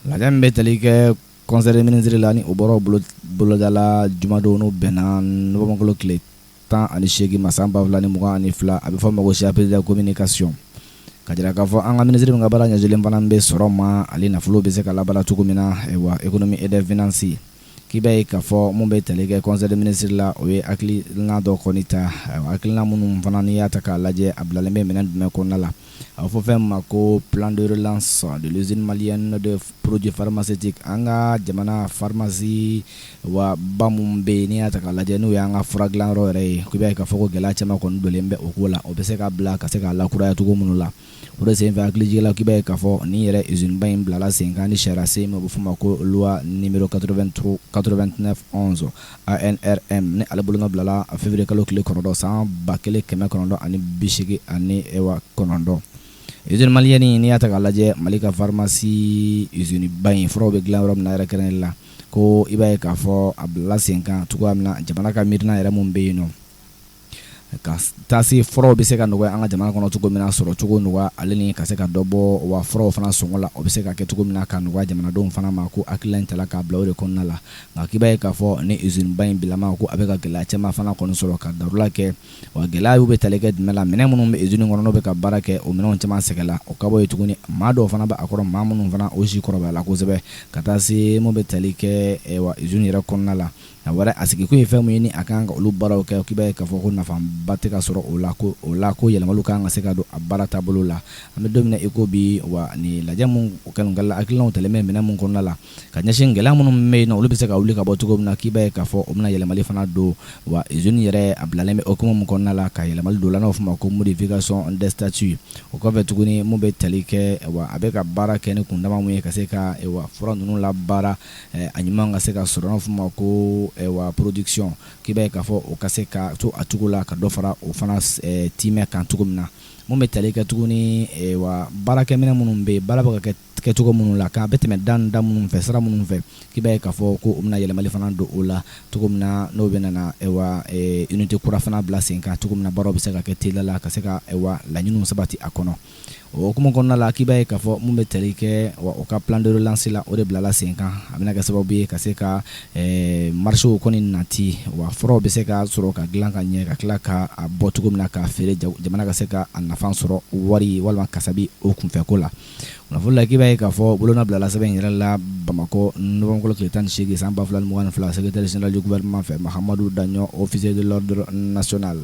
Lajɛ min bɛ tali kɛ conseil des ministres la, ni o bɔra bolodala jumadon, n'o bɛnna nowanburukalo tile 18 ma san 2022, a bɛ fɔ ma ko CAP de communication, ka jira k'a fɔ an ka minisiri min ka baara ɲɛsinnen fana bɛ sɔrɔ ma ani nafolo bɛ se ka labaara cogo min na, wa économie et des finances, k'i b'a ye k'a fɔ mun bɛ tali kɛ conseil des ministres la, o ye hakilina dɔ kɔni ta. Hakilina minnu fana, n'i y'a ta k'a lajɛ, a bilalen bɛ minɛn jumɛn kɔnɔna la? A bɛ fɔ fɛn ma ko plan de relance de l'usine malienne de produits pharmaceutiques. An ka jamana pharmacie wa ba minnu bɛ yen, n'i y'a ta k'a lajɛ, n'o y'an ka fura dilanyɔrɔ yɛrɛ ye, k'i b'a ye k'a fɔ ko gɛlɛya caman kɔni donnen bɛ o ko la, o bɛ se ka bila ka se k'a lakuraya cogo minnu la. O de senfɛ, hakilijigila, k'i b'a ye k'a fɔ nin yɛrɛ usine ba in bilala sen kan ni sariya sen min, o bɛ f'o ma ko loi numéro 83 89 11 ANRM, ni ale bolonɔ bilala février kalo tile 9 san 1989. Usine malienne, n'i y'a ta k'a lajɛ, Mali ka pharmacie usine ba in, furaw bɛ dilan yɔrɔ min na yɛrɛ kɛrɛnkɛrɛnnen la, ko i b'a ye k'a fɔ a bilala sen kan cogoya min na, jamana ka miirina yɛrɛ mun bɛ yen nɔ ka taa se furaw bɛ se ka nɔgɔya an ka jamana kɔnɔ cogo min na, sɔrɔ cogo nɔgɔya, ale ni ka se ka dɔ bɔ wa furaw fana sɔngɔ la, o bɛ se ka kɛ cogo min na ka nɔgɔya jamanadenw fana ma, ko hakilina in tala k'a bila o de kɔnɔna la. Nka k'i b'a ye k'a fɔ ni usine ba in bilama, ko a bɛ ka gɛlɛya caman fana kɔni sɔrɔ ka darula kɛ. Wa gɛlɛya y'u bɛ tali kɛ jumɛn la? Minɛn minnu bɛ usine kɔnɔ, n'o bɛ ka baara kɛ, o minɛnw caman sɛgɛnla. O ka bɔ yen tuguni, maa dɔw fana bɛ a kɔrɔ, maa minnu fana o si kɔrɔbayala kosɛbɛ, ka taa se mun bɛ tali kɛ wa usine yɛrɛ kɔnɔna la. A wɛrɛ a sigikun ye fɛn mun ye ni a kan ka olu baaraw kɛ, k'i b'a ye k'a fɔ ko nafaba tɛ ka sɔrɔ o la, ko o la ko yɛlɛmaliw kan ka se ka don a baara taabolo la. An bɛ don min na i ko bi, wa nin lajɛ mun kɛlen, hakilinaw talen bɛ minɛn mun kɔnɔna la ka ɲɛsin gɛlɛya minnu bɛ yen nɔ, olu bɛ se ka wuli ka bɔ cogo min na, k'i b'a ye k'a fɔ o bɛna yɛlɛmali fana don wa usine yɛrɛ a bilalen bɛ hukumu mun kɔnɔna la, ka yɛlɛmali don la, n'o fɔ ma ko modification des statuts. O kɔfɛ tuguni, mun bɛ tali kɛ wa a bɛ ka baara kɛ ni kundama mun ye ka se ka wa fura ninnu labaara a ɲuman ka se ka sɔrɔ, n'a fɔ ma ko wa production, k'i b'a ye k'a fɔ o ka se ka to a cogo la, ka dɔ fara o fana timɛ kan cogo min na. Mun bɛ tali kɛ tuguni wa baarakɛminɛ minnu bɛ yen, baara bɛ ka kɛ kɛcogo minnu la, k'a bɛ tɛmɛ da da minnu fɛ, sira minnu fɛ, k'i b'a ye k'a fɔ ko u bɛna yɛlɛmali fana don o la cogo min na, n'o bɛ nana wa unité kura fana bila sen kan cogo min na, baaraw bɛ se ka kɛ teliya la ka se ka wa laɲiniw sabati a kɔnɔ. O hukumu kɔnɔna la, k'i b'a ye k'a fɔ mun bɛ tali kɛ wa o ka plan de relance la, o de bilala sen kan. A bɛna kɛ sababu ye ka se ka marché kɔni nati, wa furaw bɛ se ka sɔrɔ ka dilan ka ɲɛ, ka tila ka a bɔ cogo min na k'a feere, jamana ka se ka a nafa sɔrɔ wari walima kasabi o kunfɛ ko la. Kunnafoni la, k'i b'a ye k'a fɔ bolonɔ bilala sɛbɛn in yɛrɛ la Bamakɔ nowanburukalo tile 18 san 2022, secrétaire général du gouvernement fɛ, Mahamadu Daɲɔ, officier de l'ordre national.